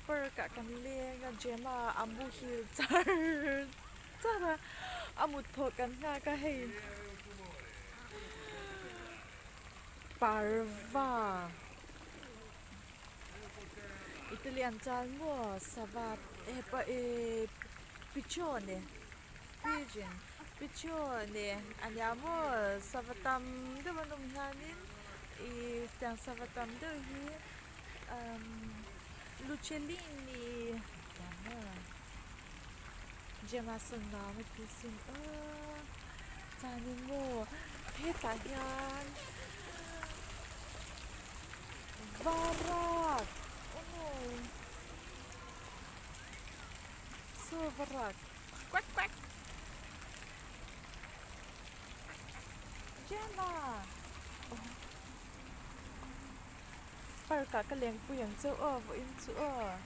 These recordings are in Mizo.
Park ah kan leng a Gemma a muhil char char a, a mut thawh kan nghak a hei parva Italian chuan maw sava hepa eh pichone pigeon pichone ania maw sava tam deuh an awm hianin ih tiang sava tam deuh hi. Lucellini Gemma sawn nuam a ti sin aw chuanin maw hetah hian varak aw saw varak quack quack Gemma. Park ah ka lengpui ang chauh aw vawiin chu aw.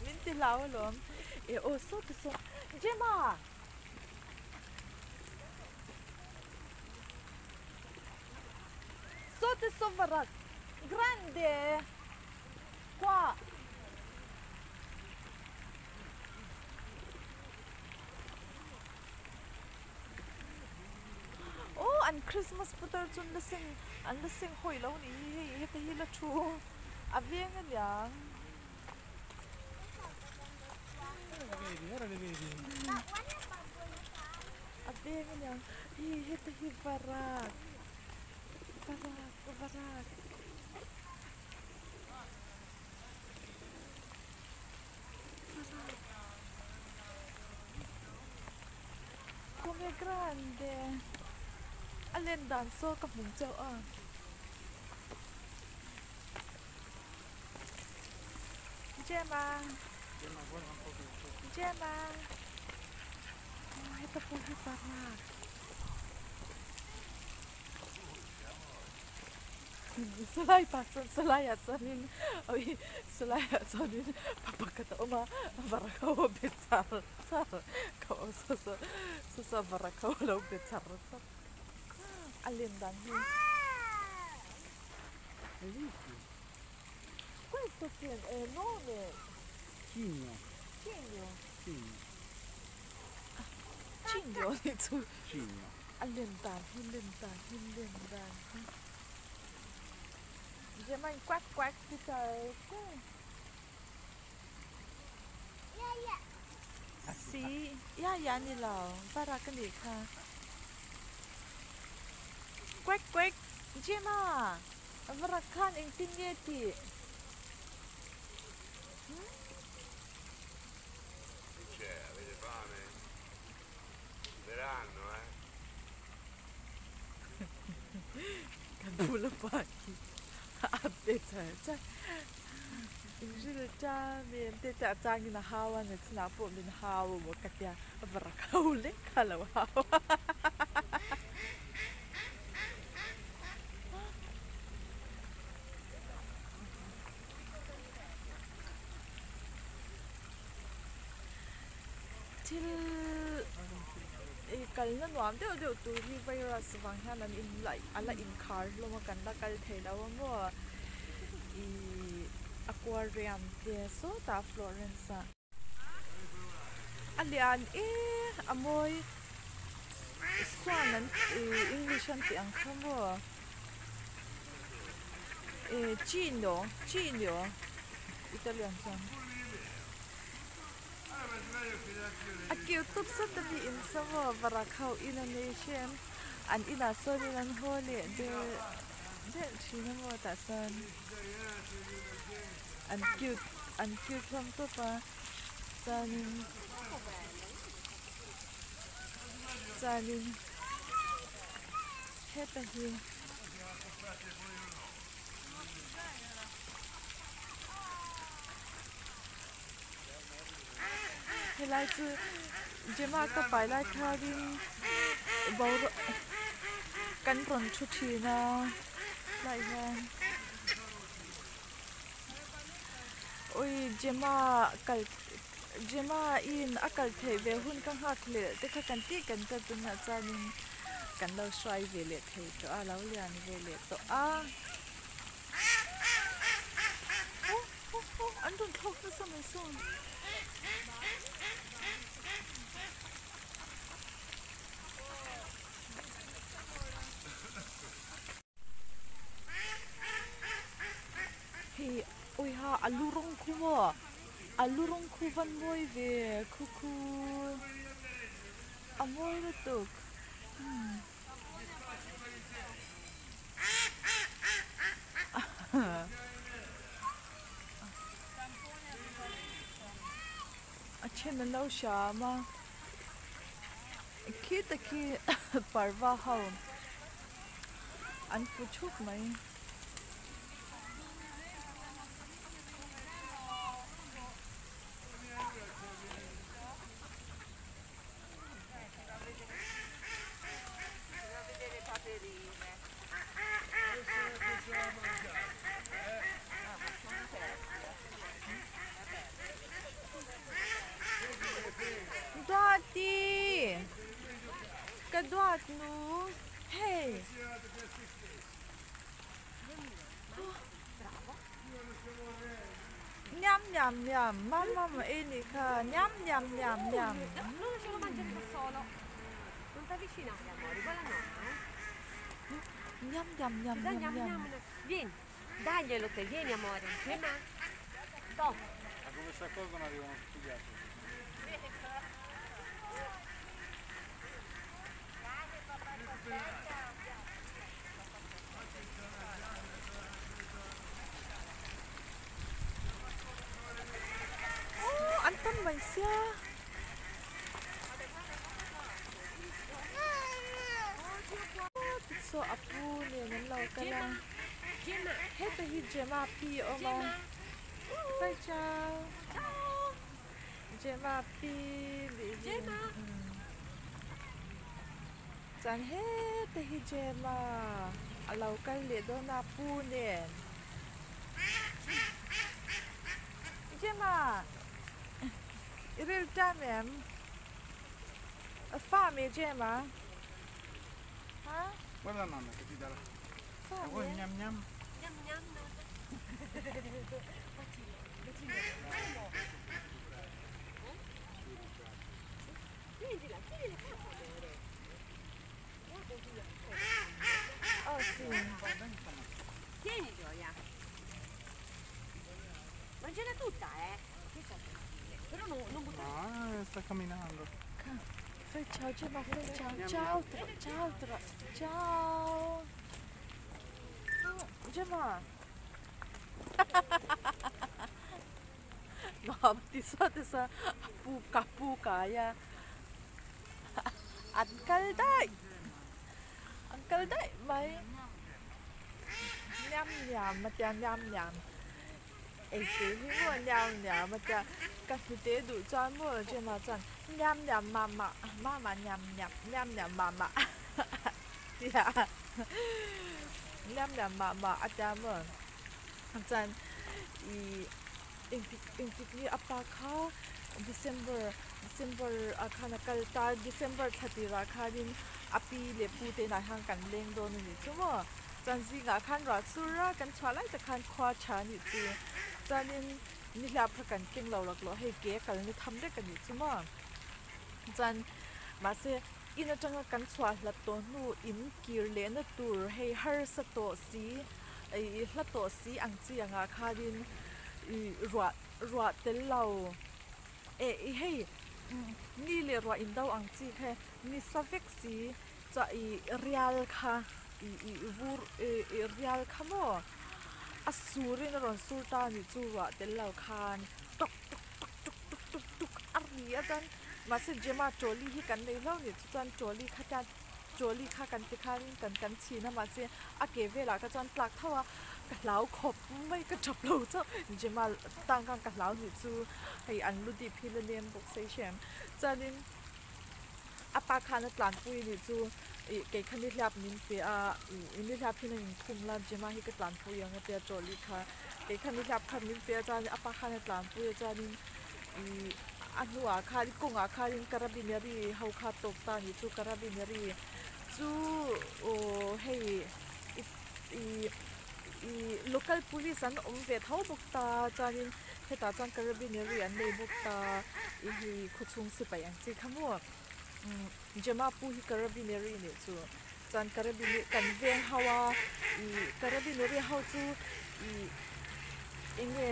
Min ti hlau alawm. E aw saw te saw. Gemma! Saw te saw varak. Grande! Qua! Aw an Christmas putar chu an la seng an la seng hawi lo a nih hi hei heta hi la thu a veng aniang. A veng aniang hei heta hi varak varak varak. Come grande a len dan saw ka hmu chauh a. Gemma Gemma heta pawh hi paruk. Salai pa chuan salai ah chuanin awii salai ah chuanin pa pakhat a awm a varak ho a be char char ka awm saw saw saw saw varak ho a lo be char char a len dan hi Questo che è nome Cigno Cigno Cigno Cigno ni chu Cigno A len dan hi len dan hi len dan hi Gemma in quack quack ti char char. Si ya ya ni lo varak a nih kha. Quack quack Gemma varak khan engtin nge tih? Kan bula pa hi a pe char char inril tan em te te a changin a hau a ni chunah pawh min hau emaw ka tia varak ho lek kha a lo hau a. Thil ih kalna nuam deuh deuh tur hi virus vang hian an in la a la inkhar hlawm a kan la kal thei lo a maw ih aquarium te sawtah Florence ah a lian em a mawi swan an ih english an tih ang kha maw ih chino chino Italian chuan. A kiu tup sat a mi in saw varak ho in a nei hrem an inah sawn in an haw leh der der thin a maw tah chuan an cute an cute hlawm tawp a chuanin chuanin heta hi. Helai chu Gemma ka pai lai khanin boruak kan rawn thu thin a tlaiah hian ui Gemma kal Gemma in a kal theih ve hun ka nghak leh te kha kan tih kan tat tunah chuanin. Kan lo hruai ve leh thei tawh a, lo lian ve leh tawh a. Aw aw aw an rawn thlawk nasa mai sawn. Hei awiha a lu rawng khu maw a lu rawng khu van mawi ve khu khu a mawi lutuk umm a then an lo hram a khita khi parva ho an fu thup mai. Duati! Ka duat nu hei. Niam niam niam mam mam a ei nih kha niam niam niam niam. Niam niam niam niam niam. Aww an tam mai sia. Saw a pu nen an lo kal a heta hi Gemma pi a awm a Bye ciao Gemma pi nih hi. Chuan heta hi Gemma a lo kal leh dawn a pu nen. Gemma i ril tan em? Fame Gemma ha? Guarda mamma che ti dà la. Fame? Vuoi gnam gnam? Gnam gnam. Bacino, bacino. Tienila, tienila qua amore. Oh sì. Tieni Gioia. Mangiala tutta, eh. Però no, non buttare. No, sta camminando. Fai ciao Gemma, fai ciao, ciao, ciao, ciao. Gemma. Nuam ti sa ti sa a pu ka pu kai a an kal daih an kal daih mai niam niam a tia niam niam eitur hi maw niam niam a tia ka hnute duh chuan maw Gemma chuan niam niam mama mama niam niam niam niam mama a tia niam niam mama a tia maw chuan ih. Engtik engtik nge a pa kha December December ah khan a kal ta December thla tirah khanin a pi leh pu te inah hian kan leng dawn a nih chu maw chuan zingah khan ruah sur a kan chhuah lai tak khan khua tha a nih chu chuanin nihliap kha kan keng lo lak lawh hei ke a kalna tham vek a nih chu maw chuan mahse in atanga kan chhuah hlat tawh hnu in kir lehna tur hei harsa tawh si. Ih hla tawh si ang chi angah khanin ih ruah ruah tel lo eh ih hei ni leh ruah in do ang chi kha ni sa vek si chuan ih rial kha ih ih vur ih ih rial kha maw a surin a rawn sur ta a nih chu ruah tel lo khan tuk tuk tuk tuk tuk tuk tuk a ri a chuan mahse Gemma trolley hi kan nei hlauh a nih chu chuan trolley kha chuan. Trolley kha kan ti khanin kan kan chhin a mahse a ke velah kha chuan tlak tho a ka hlau khawp mai ka tap lo chauh Gemma tang khan ka hlau nih chu hei an lu dip hi la nem bawk se hriam chuanin a pa khan a tlanpui nih chu ih kei kha nihliap min pe a ih nihliap hi na inkhum la Gemma hi ka tlanpui ang a tia trolley kha kei kha nihliap kha min pe a chuanin a pa khan a tlanpui a chuanin ih a hnuah khan kawngah khanin carabineri ho kha tawk ta a nih chu carabineri. chu aw hei ih ih local police an awm ve tho bawk ta chuanin hetah chuan carabinieri an nei bawk ta ih hei khawchhung sipai ang chi kha maw umm Gemma pu hi carabinieri nih chu chuan carabinieri kan veng ho a ih carabinieri ho chu ih eng nge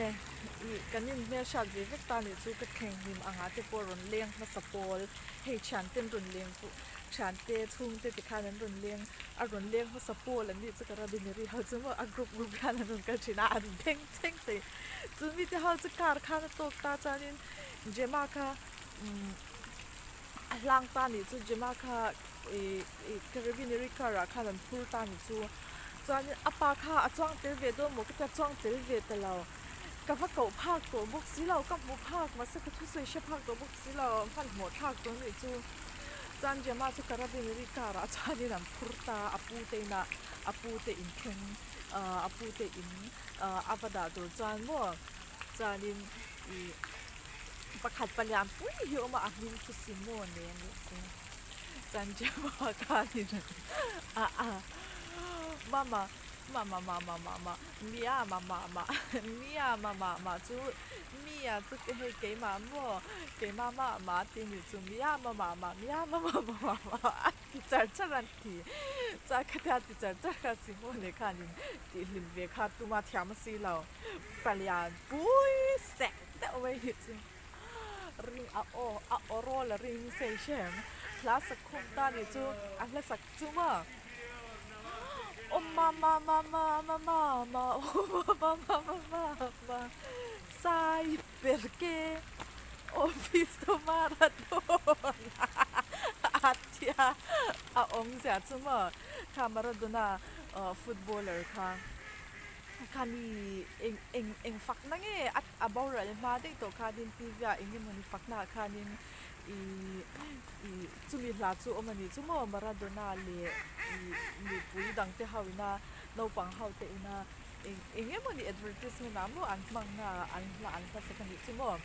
ih kan inhmelhriat ve vek ta nih chu ka thleng hlim angah te pawh rawn leng hmasa pawl hei thiante an rawn leng pawh thiante chhungte tikhan an rawn leng a rawn leng hmasa pawl an nih chu carabinieri ho chu maw a group group hian an rawn kal thin a an beng cheng thei chu mite ho chu car khan a tawk ta chuanin Gemma kha umm a hlang ta nih chu Gemma kha ih ih carabinieri car ah khan an phur ta nih chu chuanin a pa kha a chuang tel ve dawn maw ka tia chuang tel ve ta lo ka va koh phak tawh bawk si lo ka hmu phak mahse ka thusawi hre phak tawh bawk si lo hmanhmawh thlak tawh nih chu chuan Gemma chu carabinieri car ah chuanin an phur ta a pu te inah a pu te in thleng ah a pu te in ah a va dah tur chuan maw chuanin ih pakhat palian pui hi a awm a a hming chu Simone a nih chu chuan Gemma khanin ah ah mama mama mama mama mia mama mama mia mama mama chu mia chu hei keimah maw keimah mah mah tih nih chu mia mama mama mia mama mama a ti char char a ni chuan khatia ti char char kha Simone khanin tihhlim ve kha tuma thiam a si lo palian pui sek deuh mai hi chu ring a aw a aw rawl a ring sei hrem hla sak khum ta nih chu a hla sak chu maw aw mama mama mama mama aw mama mama mama sai perke ho visto Maradona a tia a awmzia chu maw kha Maradona footballer kha. Khami eng eng eng fakna nge a a boral hma daih tawh khanin T V ah eng emawni fakna ah khanin ih ih chumi hla chu awm a nih chu maw Maradona leh ih mipui dang te ho ina naupang ho te ina eng eng emawni advertisement ah maw an hmang na an hla an hmasak a nih chu maw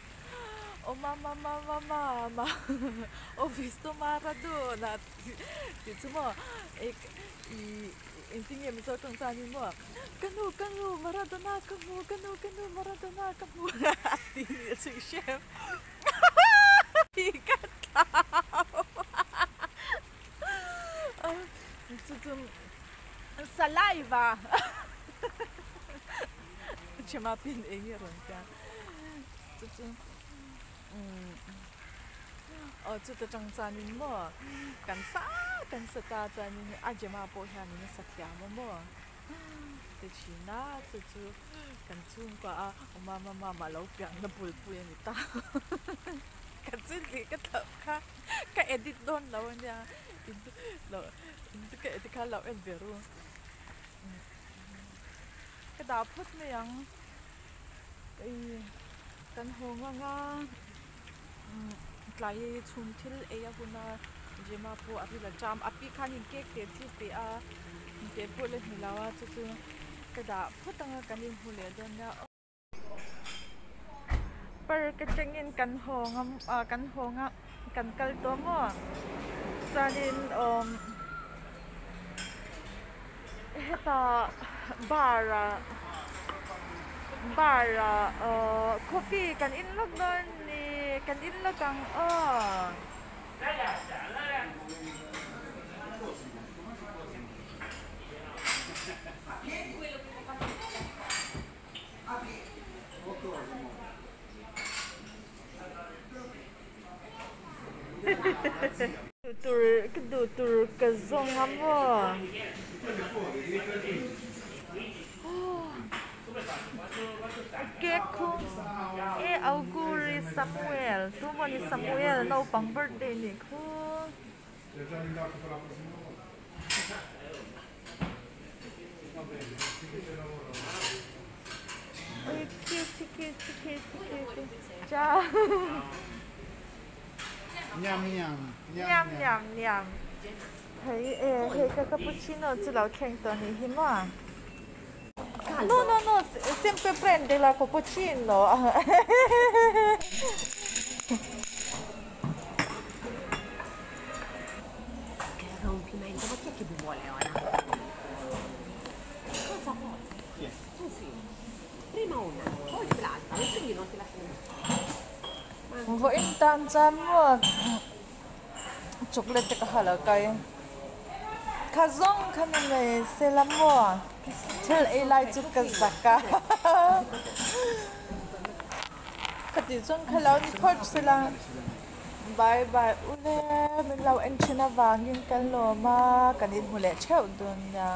aw mama mama mama ho visto Maradona tih chu maw ih ih engtin nge Mizo tawng chuanin maw. Ka nu ka nu Maradona ka hmu ka nu ka nu Maradona ka hmu a ti nih chu i hrem tih ka thlau chu chu saliva chhema pin eng nge rawn tia chu chu aw chuta tang chuanin maw kan sa kan sa ta chuanin a Gemma pawh hianin a sa thiam a maw ti thin a chu chu kan chhungkua a mama mama lo piangna bulpui a ni ta ka chilh ka thlauh kha ka edit dawn lo a nia ka edit kha lo en ve ru ka dah phawt mai ang. Ih kan haw ngang a tlai chhum thil ei a hun a Gemma pawh a ril a cham a pi khanin cake te chu pe a te pawh la hmu lo a chu chu ka dah phawt ang a kan inhmu leh dawn nia aw. Park atangin kan haw ngam ah kan haw nga kan kal tawh maw chuanin awm hetah bar ah bar ah ahh coffee kan in lawk dawn ni kan in lawk ang aw. Tur ka duh tur ka zawng a maw cake khu e auguri Samuel tu maw ni Samuel naupang birthday nih khu. Ui cute cute cute cute ciao Nham nham nham nham nham hei e hei ka cappuccino chu lo thleng tawh nih hi maw no no no sempre prende la cappuccino Che rompimento, ma chi è Vuole ora? Cosa vuoi? Tu sì. Prima una, poi l'altra, e quindi non ti lascio nemmeno. Vawiin tan chuan maw chocolate te ka ha lo kai kha zawng kha ni mai se la maw thil ei lai chu ka zak a ka tih chuan kha lo ni phawt se la bye bye u le min lo en thin avangin kan lawm a kan inhmu leh theuh dun nia.